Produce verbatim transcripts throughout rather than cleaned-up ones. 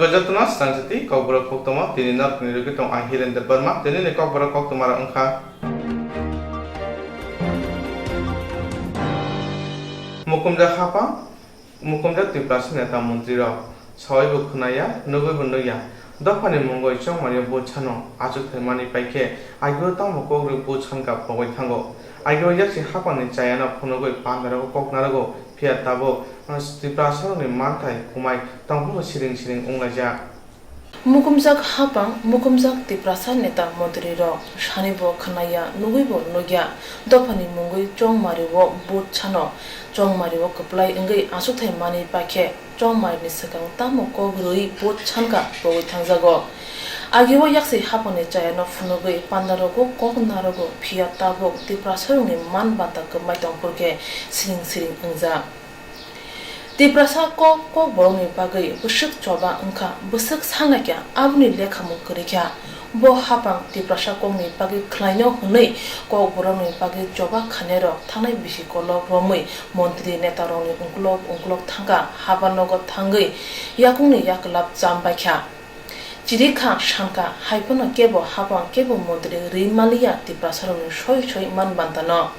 Jotono swrang jati kokborok koktwma tini norokni rwgwi tong ang Hiren Debbarma. Tini ni kokborok koktwma rok wngkha: Mukumjak hapang, mukumjak Tiprasa neta montri rok. Sawaibo khwnaya, nugwibo nukya. Dophani mungwi chongmario vote sano achukthai manwi paikhe, agio tamo kok rwi vote sankha pogwi thango. Agio yaksi hapangni chayano phunugwi pandarogo kok narogo, phiya tabuk Tiprasarokni manthai kumai tongphuru siring siring wnglaijak. Mukumjak hapang, mukumjak Tiprasa neta montri rok, sanibo khwnaya, nugwibo nukya. Dophani mungwi chongmario vote sano chongmario kwplai wngwi achukthai manwi paikhe, chongmarini swkang tamo kok rwi vote sankha pogwi thangjago. Agio yaksi hapangni chayano phunugwi pandarogo kok narogo, phiya tabuk Tiprasarokni man banta kwmai tongphurkhe siring siring wngjak. Tiprasa kok, kokborokni bagwi bwswk choba wngkha, bwswk sangnaikha, aboni lekhamung kwrwikha. Bo hapang Tiprasa kokni bagwi khlaino hwnwi kokborokni bagwi choba khainairok thangnai bisi kolok romwi montri netarokni ungkulok ungkulok thangkha, hapanogo thangwi yakungni yakwlap chambaikha. Chirikha sankha, hai phano kebo hapang kebo montri rwi manliya Tiprasarokni soi soi man bantano.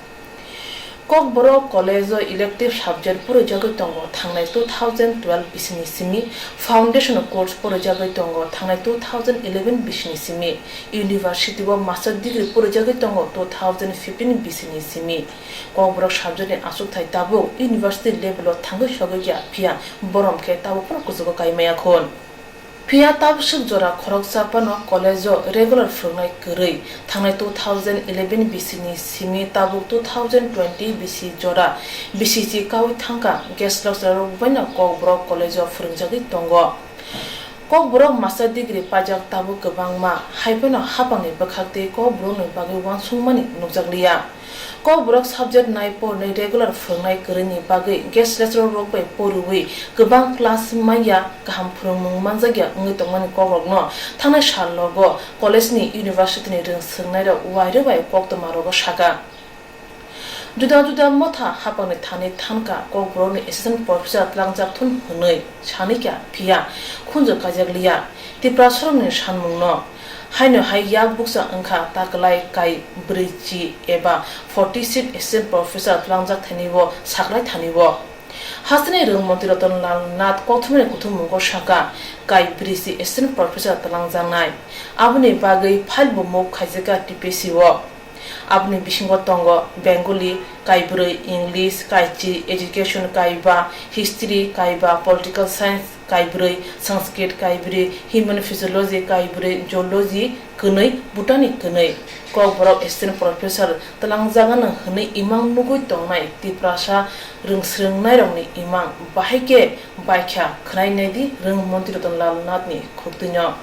Kokborok college-o elective subject porijakgwi tongo thangnai two thousand twelve bisini simi, foundation course porijakgwi tongo thangnai two thousand eleven bisini simi, university-o master degree porijakgwi tongo two thousand fifteen bisini simi. Kokborok subject-ni achukthai tabuk university level-o thangwi sogwi ya, phiya borom khe tabuk phano kuchugo kai maya khun. Phiya tabuk swk jora khoroksa phano college-o regular phwrwngnai kwrwi. Thangnai two thousand eleven bisini simi tabuk two thousand twenty bisi jora bisi si kaui thangkha, guest lecturer rok baino Kokborok college-o phwrwngjagwi tongo. Kokborok master degree paijak tabuk kwbangma, hai phano hapangni bwkhak tei Kokborokni bagwi uansukmani nukjakliya. Kokborok subject nai pornai regular phwrwngnai kwrwini bagwi guest lecturer rok bai poriwi kwbang class manya, kaham phwrwngmung manjakya wngwi tongmani kokrokno thangnai salrogo college ni, university ni rwngswngnairok uairwi bai koktwmarogo sakha. Juda juda motha hapangni thani thanka Kokborokni assistant professor twlangjak thun hwnwi sanikha, phiya khunju kaijakliya Tiprasarokni sanmungno. Haino hai yak bukcha wngkha ta kwlai kai brwi chi eba forty seat assistant professor twlangjak thani o saklai thani o. Hasteni rwng montri Ratan Lal Nath kothomani kuthummungo sakha, kai brwi si assistant professor twlangjaknai. Aboni bagwi file bo move khaijakha T P C o. Aboni bisingo tongo Bengali, kaibrwi, English, kaichi, education, kaiba, history, kaiba, political science, kaibrwi, Sanskrit, kaibrwi, human physiology, kaibrwi, zoology, kwnwi, botany, kwnwi. Kokborok assistant professor twlangjagano hwnwi imang nugwi tongnai Tiprasa rwngswrwngnairokni imang bahai khe baikha khwnai naidi rwng montri Ratan Lal Nathni khuktwino.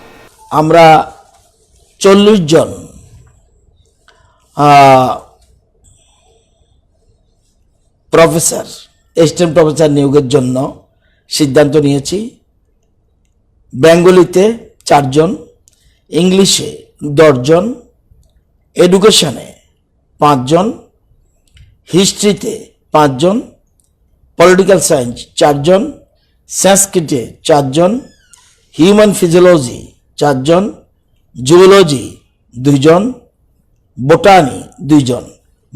আমরা চল্লিশ জন, আহ, professor, assistant professor নিয়োগের জন্য সিদ্ধান্ত নিয়েছি। বেঙ্গলিতে চারজন, ইংলিশে দশজন, এডুকেশনে পাঁচজন, হিস্ট্রিতে পাঁচজন, পলিটিক্যাল সায়েন্স চারজন, সংস্কৃতে চারজন, হিউম্যান ফিজিওলজি চারজন, জুওলজি দুইজন, বোটানি দুইজন,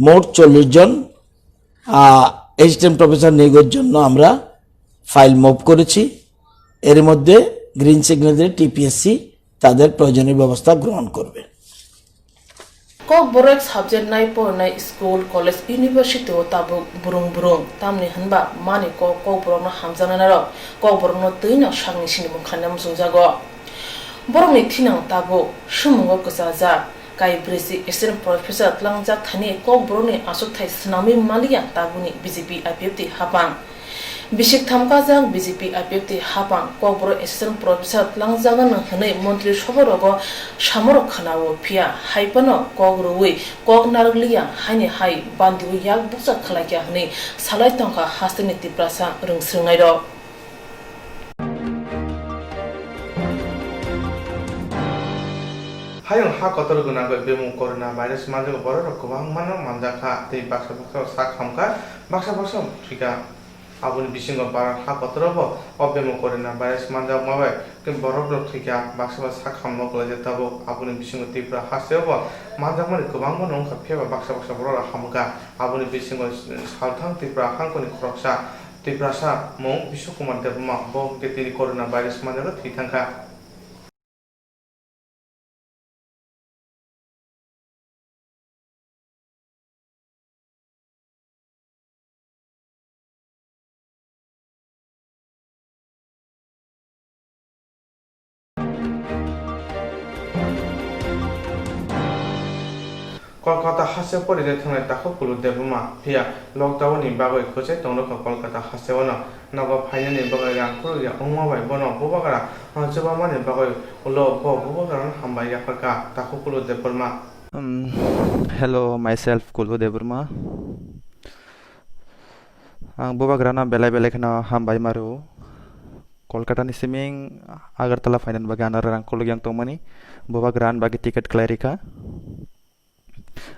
মোট চল্লিশ জন, আহ, অ্যাসিস্ট্যান্ট প্রফেসর নিয়োগের জন্য আমরা ফাইল মুভ করেছি। এর মধ্যে গ্রিন সিগন্যাল দিয়ে টিপিএসসি তাদের প্রয়োজনীয় ব্যবস্থা গ্রহণ করবে। Kokborok subject nai pornai school, college, university o tabuk burung burung, tamni hwnba mani kok Kokborokno hamjaknairok Kokborokno twino sakni sinimung khlaina muchungjago. Borokni thinang tabuk sumungo kwchajak, kai brisi assistant professor twlangjak thani Kokborokni achukthai swnamwi manliya tabukni B J P I P F T hapang. Bisik thamkajak B J P I P F T hapang Kokborok assistant professor twlangjagano hwnwi montri sobha rogo samorok khwnao, phiya hai phano kok rwui kok narwkliya haini hai bandiui yak bukcha khlaikha hwnwi salai tongkha hasteni Tiprasa rwngswrwngnairok. Hayung ha kotor gwnangwi bemung corona virus manjago bororok kwbangmano manjakha tei baksa baksa sak hamkha, baksa baksa thwikha. Aboni bisingo Bharat ha kotoro bo o bemuk corona virus manjakma bai borok rok thwikha, baksa ba sak hamno kwlaijak tabuk. Aboni bisingo Tripura hasteo bo manjakmani kwbangma no wngkha, phiya ba baksa baksa borok rok hamkha. Aboni bisingo salthang Tripura hangkoni khoroksa Tiprasa mung Biswa Kumar Debbarma, bo hwnkhe tini corona virus manjagwi thwi thangkha. Kolkata haste porinai thangnai takhuk Kulu Debbarma phiya lockdown ni bagwi kwchai tongrwkha Kolkata hasteo no. Nogo phainani bagwi rang phurukya wngma bai bono bubagra, ah, chubamani bagwi ulo bo bubagrano hambai yapharkha takhuk Kulu Debbarma. Um, hello, myself Kulu Debbarma. Ang bubagrano belai belai kheno hambai maru. Kolkata ni siming Agartala phainani bagwi ano rang khuluk yang tongmani. Bubagra ani bagwi ticket khlai rikha.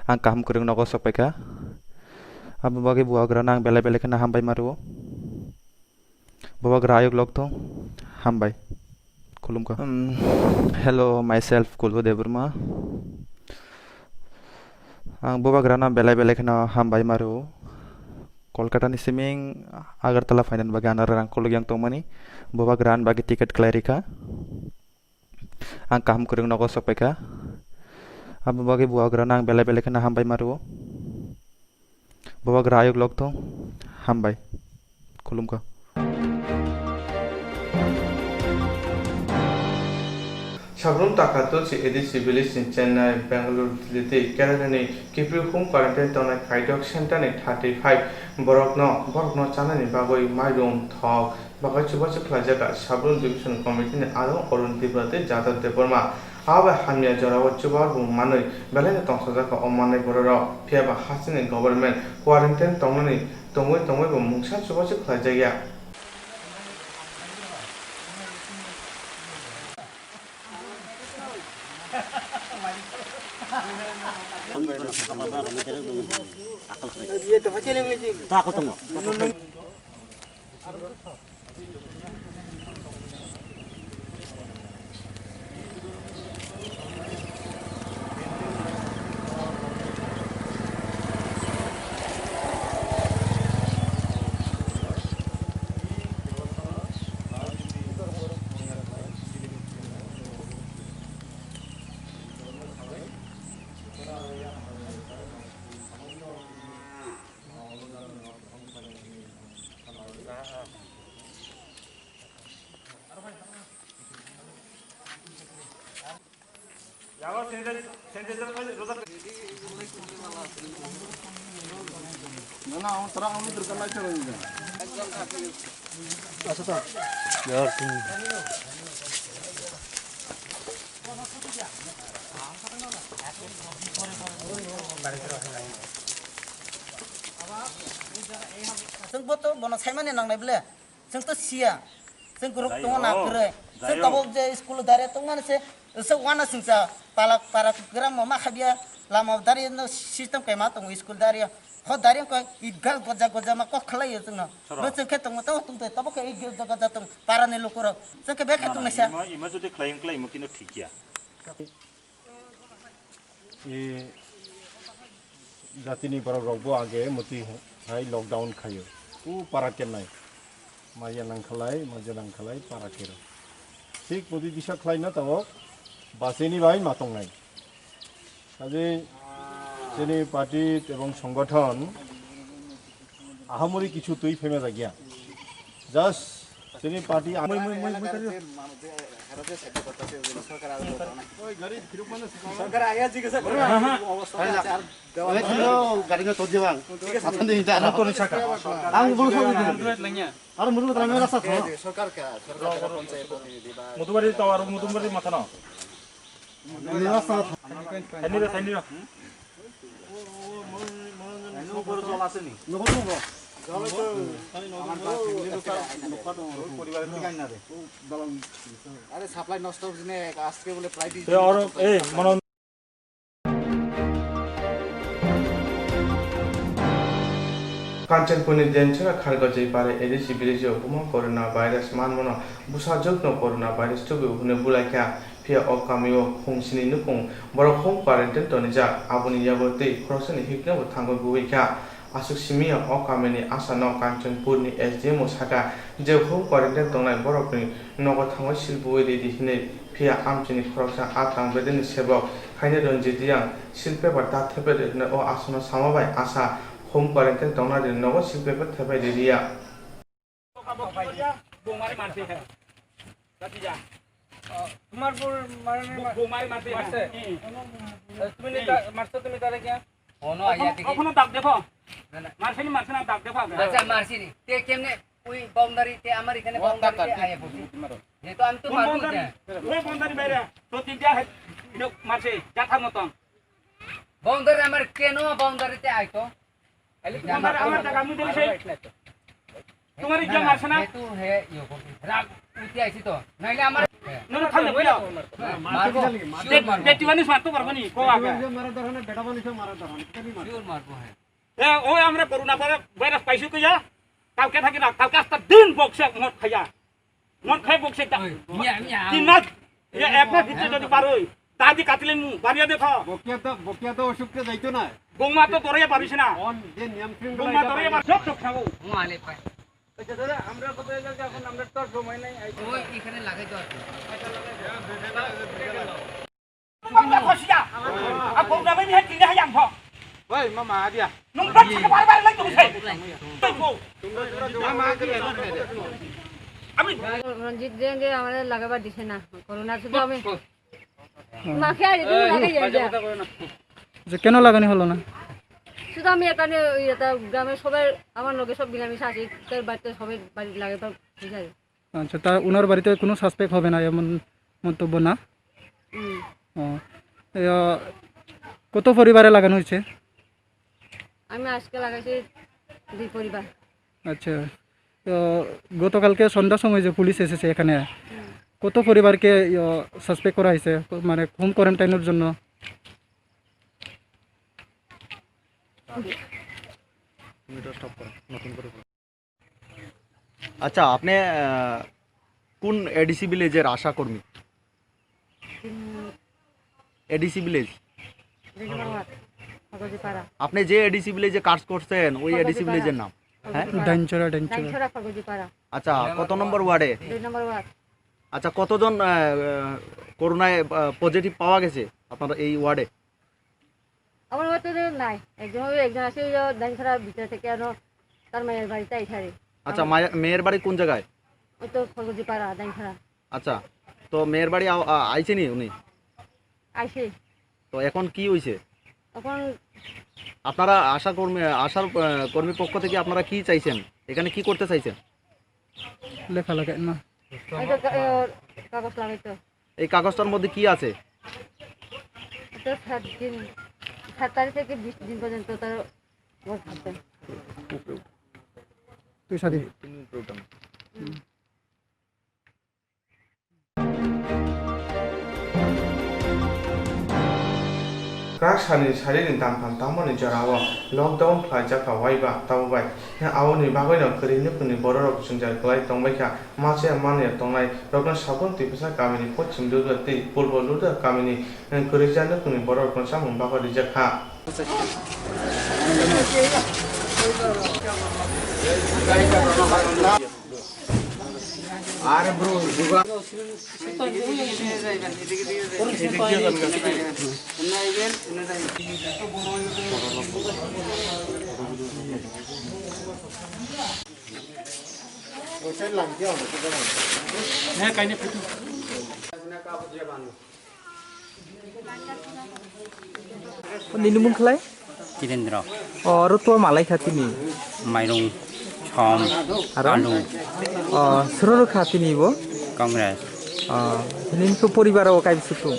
Ang kaham kwrwng nogo sok paikha. Abo bagwi bubagrano ang belai belai kheno hambai maru. Bubagra ayuk lok thung. Hambai. Khulumkha. Um, hello, myself Kulu Debbarma. Ang bubagrano belai belai kheno hambai maru. Kolkata ni siming Agartala phainani bagwi ano rang khuluk yang tongmani. Bubagra ani bagwi ticket khlai rikha. Ang kaham kwrwng nogo sok paikha. Abo bagwi bubagrano ang belai belai kheno hambai maru. Bubagra ayuk lok thung. Hambai. Khulumkha. Sabrum Taka Tulsi A D C village ni Chennai, Bangalore, Delhi tei Kerala ni kiphilwi home quarantine tongnai kaidok center ni thirty five borokno, borokno chanani bagwi mairum, thok, bagwi chubachu khlaijak Sabrum Division Committee ni adong Arun Tripura tei Jadab Debbarma. Abo bai hamya jorao chubachu manwi belaino tongsajakha o mannai bororok. Phiya ba hasteni government quarantine tongnani tongwi tongwi bo mungsa chubachu khlaijakya. Chwng bo to bono saimani nangnai ble. Chwng to siya. Chwng kwrwk tongo na kwrwi. Chwng tabuk je school o daria tongmani se, se wana singcha pala para kwrwngma ma khabya lama daria no system kaima tongo school daria. Ho daria ko i gal goja goja ma kok khlaiyo chwngno. Bo chwng khe tongma tongo tongtoi tabuk khe i gal goja goja tong parani lukurok. Chwng khe bekhe tongnaisa. Ima, ima jodi khlai wngkhlai imo kino thikya. E jatini borok rok bo age muti hai lockdown khaio. U para kennai. Maya nang khalai, maja nang khalai, para kero. Thik muti disa khlai na tabo basini bai matongnai. Kaje chini party ebong songgothon ahamori kichu twi phema jagya. Just chini party amoi moi moi moi kari. Sorkar aya jigesa gari no todi bang. Asan de hinta. Ang bulu so. Aro mulu tara mera sa tho. Sorkar ka, sorkar ka panchayat protinidhi ba. Mudubari tawar mudubari matano. Mera sa. Thaini ra, thaini ra. Are supply nosto hojine aske bole prai di. Te aro, eh, mano. Kanchanpurni Denchara Khargojai Para A D C village-o huma corona virus manmano bwsajwkno corona virus tubio hwnwi bulaikha, phiya o kamio khungsini nukhung borok home quarantine tonijak, aboni yago tei khoroksani hiknabo thangwi bubaikha. Aswk simiya o kamini asano Kanchanpurni S D M o sakha je home quarantine tongnai borokni nogo thangwi sil buwi ridi hinwi, phiya amchini khoroksa a tang bedeni sebok haino Ranjit Yang sil paper ta thepe rwhwnwi o asano sama bai asa home quarantine tongna rwdi nogo sil paper thepai rwdiya. তোমার বউ মারে মারছে। তুমি তা-, মারছো তুমি তারে কে? অখনো দাগ দেখো। না, না। মারছে নি, মারছে না, দাগ দেখো আগে। আচ্ছা, মারছি নি। তে কেমনে ওই বাউন্ডারি তে আমার এখানে ও বাউন্ডারি তে আয়া পড়ছি। যেহেতু আমি তো কোন মারবো বাউন্ডারি? না। ওই বাউন্ডারি বাইরে। তো তিনটা হে-, লোক মারছে, জাতার মতন। বাউন্ডারি আমার কেন বাউন্ডারিতে আইতো? তোমার আমার জায়গা আমি দিলে সেই তোমার এই যে মারছে না? হে তো হে ইয়ে করবি। রাগ উঠে আইছি তো। নাইলে আমার নুন খালে বইলা। মারবো। Sure মারবো। Twenty one মারতে পারবো নি? কো আগে। মারা ধরো না, বেটা মানুষ মারা ধরো না। Sure মারবো, হ্যাঁ। এ, ওই আমরা করোনা ভাইরাস পাইছি কইয়া, কালকে থাকি না, কালকে আস্তা দিন বক্সে মদ খাইয়া। মন খাই বকছে তা। ওই, মিয়া, মিয়া। তিন মাস, এ, এক মাস ভিতরে যদি পারো, দাদি কাটিলে মু, বাড়িয়া দেখো। বকিয়া তো, বকিয়া তো অসুখকে যাইতো না। বৌমা তো ধরে পারিস না। অন যে নিয়ম শৃঙ্খলা বৌমা এটা ধরে পারে। পার-, সব, সব খাবো। ও আলে পায়। আচ্ছা দাদা, আমরা কোথায় যাবো এখন? আমরা তো আর সময় নাই। ওই এখানে লাগাই দাও আর কি। তোমরা খসিয়া। আর বৌমা ভাই নিয়ে কিনে হাই আনবো। ওই মামা, আদিয়া। নুংবাক থেকে বারবার লাই তুমি সেই। তুই বউ। মামা, আদিয়া। আমি রঞ্জিত সিংকে আমাদের লাগাবার দিছে না। করোনা শুধু আমি মাকে আর একটু লাগাই যায় যা। যে কেন লাগানি হলো না? শুধু আমি এখানে ওই এটা গ্রামের সবাই আমার লগে সব মিলামিশে আছি। তার বাড়িতে সবাই বাড়ি লাগাবার বুঝাই। আচ্ছা, তা ওনার বাড়িতে কোনো সাসপেক্ট হবে না এমন মন্তব্য না? হুম। ও, এ, কত পরিবারে লাগানো হয়েছে? আমি আজকে লাগাইছি দুই পরিবার। আচ্ছা, তো গতকালকে সন্ধ্যার সময় যে পুলিশ এসেছে এখানে, হুম। কত পরিবারকে, ইয়ো, সাসপেক্ট করা হয়েছে, মানে হোম কোয়ারেন্টাইনের জন্য? তুমি এটা স্টপ করো, নতুন করে করো। আচ্ছা, আপনি, আহ, কোন এডিসি ভিলেজের আশা কর্মী? হুম। ADC village. দুই নম্বর ওয়ার্ড, ফগজিপাড়া। আপনি যে এডিসি ভিলেজে কাজ করছেন, ওই এডিসি ফগজিপাড়া। ভিলেজের নাম? হ্যাঁ? ফগজিপাড়া। ডাইনছড়া, ডাইনছড়া। ডাইনছড়া, ফগজিপাড়া। আচ্ছা, কত নম্বর ওয়ার্ডে? দুই নম্বর ওয়ার্ড। আচ্ছা, কতজন, আহ, করোনায়, আহ, পজিটিভ পাওয়া গেছে আপনার এই ওয়ার্ডে? আমার মতো তো নাই, একজন, ওই একজন আছে, ওই যে ডাইনছড়া ভিতরে থেকে আনো, তার মায়ের বাড়িতে আইসারে। আচ্ছা, আমার মায়ের, মেয়ের বাড়ি কোন জায়গায়? ওই তো ফগজিপাড়া, ডাইনছড়া। আচ্ছা, তো মেয়ের বাড়ি আ-, আ-, আইছেনি উনি? আইছে। তো এখন কি হইছে? এখন আপনারা আশা কর্মী, আশার, আহ, কর্মী পক্ষ থেকে আপনারা কি চাইছেন? এখানে কি করতে চাইছেন? লেখা লাগে না। এই যে কা-, এ, কাগজ লাগাইতো। এই কাগজটার মধ্যে কি আছে? এটা সাত দিন, সাত তারিখ থেকে বিশ দিন পর্যন্ত তার ঘর থাকতে। তুই সাথে। হুম। Kwrak salni salini damphang tangmani jorao lockdown khlaijak kha waiba tabuk bai. Aboni bagwino kwrwi nukhungni bororok jwngjal kwlai tongbaikha, machaya manliya tongnairokno Sabon Twipasa kamini Poschim Ludha tei Purbo Ludha kamini kwrwija nukhungni bororokno chamung bagwi rijak kha. Nini mung khlai? Tirendra. O, aro to malai kha tini. Mairung, som, aro? Alu. O, suro ro kha tini bo? Congress. O, nini to poribar o kai bisu tu?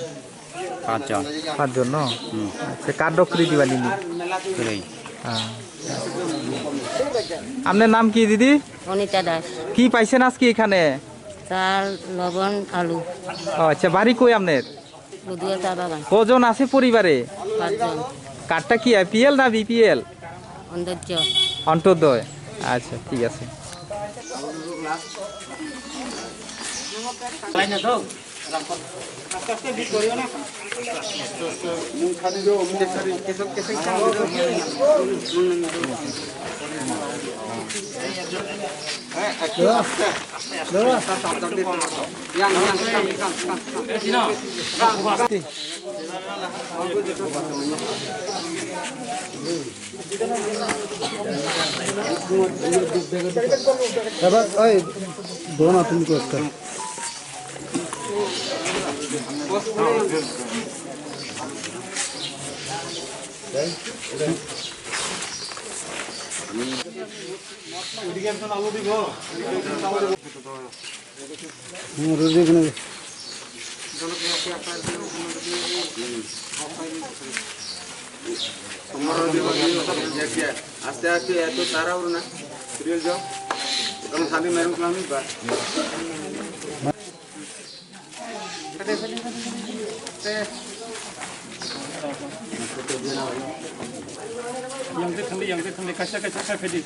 Pachjon. Pachjon no? Hmm. Acha, card dok kri diba nini? Kri. Ah. আপনার নাম কি দিদি? অনিতা দাস। কি পাইছেন আজকে এখানে? চাল, লবণ, আলু। ও আচ্ছা, বাড়ি কই আপনার? লুধিয়া চা বাগান। কজন আছে পরিবারে? পাঁচজন। কার্ডটা কি এপিএল না বিপিএল? সৌন্দর্য। অন্তোদয়। আচ্ছা, ঠিক আছে। এবার এই দোনো তুমি করতে। হুম, রোজ এখানে। আস্তে আস্তে, এত তাড়াহুড়ো না। সিরিয়াল যাও। ওখানে খালি মেরুন খাওয়ানি বা। Yang twi thangdi, yang twi thangdi, kaisa, kaisa, kaisa phaidi.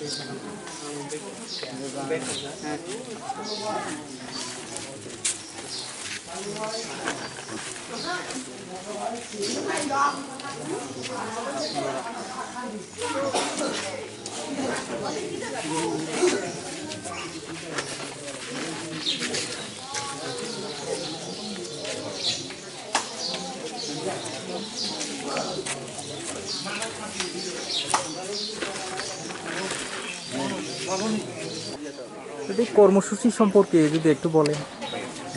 যদি কর্মসূচি সম্পর্কে যদি একটু বলেন।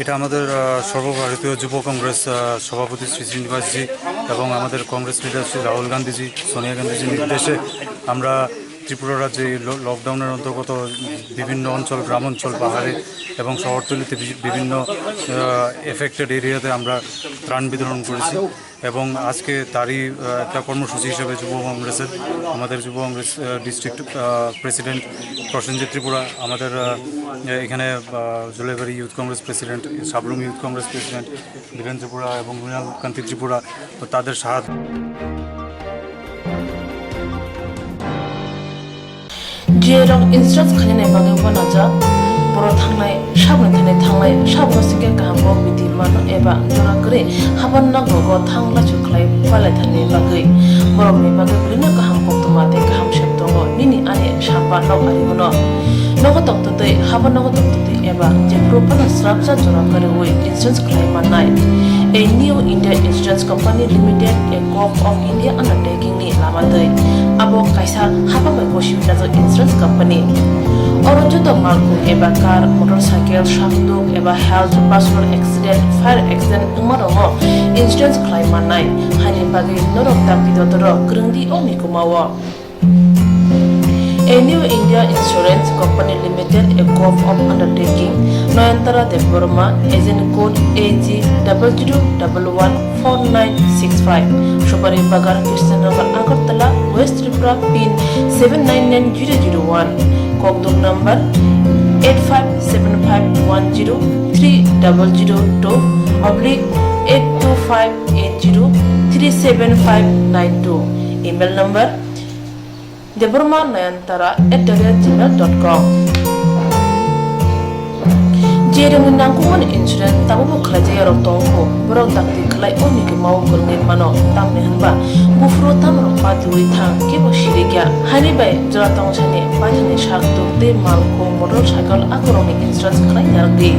এটা আমাদের, আহ, সর্বভারতীয় যুব কংগ্রেস, আহ, সভাপতি শ্রী শ্রীনিবাসজি এবং আমাদের কংগ্রেস লিডার শ্রী রাহুল গান্ধীজি, সোনিয়া গান্ধীজির নির্দেশে আমরা ত্রিপুরা রাজ্যে এই ল-, লকডাউনের অন্তর্গত বিভিন্ন অঞ্চল, গ্রাম অঞ্চল, পাহাড়ে এবং শহরতলিতে বি-, বিভিন্ন, আহ, এফেক্টেড এরিয়াতে আমরা ত্রাণ বিতরণ করেছি। এবং আজকে তারই, আহ, একটা কর্মসূচি হিসেবে যুব কংগ্রেসের, আমাদের যুব কংগ্রেস, আহ, ডিস্ট্রিক্ট, আহ, প্রেসিডেন্ট প্রসেনজিৎ ত্রিপুরা, আমাদের, আহ, এখানে, আহ, জুলাইবাড়ি ইউথ কংগ্রেস প্রেসিডেন্ট, সাবরুম ইউথ কংগ্রেস প্রেসিডেন্ট বীরেন ত্রিপুরা এবং মৃণাল কান্তি ত্রিপুরা, তো তাদের সাহায্য। Jerok insurance khainani bagwi uanajak, borok thangnai, saboni thani thangnai, saboni singkhe kaham kok bidi mano eba jora kwrwi haban nogo thang lachu khlai palai thani bagwi. Borokni bagwi bwrwino kaham koktwma tei kaham sep tongo, nini ani samba nok ari bono. Nogo tongtwtwi, haban nogo tongtwtwi eba jephuru phano swrapsa jora kwrwi insurance khlai mannai. A New India Insurance Company Limited, a Gov of India undertaking ni lama twi. Abo kaisa hapang bai bosi wngjak insurance company. Oro joto malkhung eba car, motorcycle, sakduk eba health, personal accident, fire accident wngma rokno insurance khlai mannai. Haini bagwi norok dakti dotoro kwrwngdi o mikumao. A New India Insurance Company Limited, a Gov of undertaking, Noyantara Debbarma, agent code A G double zero double one four nine six five, Supari Bagan, Krishnanagar, Agartala, West Tripura, pin seven nine nine zero zero one, kokduk number eight five seven five one zero three double zero two oblique eight two five eight zero three seven five nine two, email number Debbarma Nayantara at the rate gmail dot com. Jerokni nangkukmani insurance tabukbo khlaijak yarok tongkho, borok dakti khlai o mikimao kwrwngwi mano, tamni hwnba buphuru tamrok patiui thang, kebo sirikya. Haini bai jora tongsani paithakni sak tuk tei malkhung, motorcycle akorokni insurance khlai narwkdi.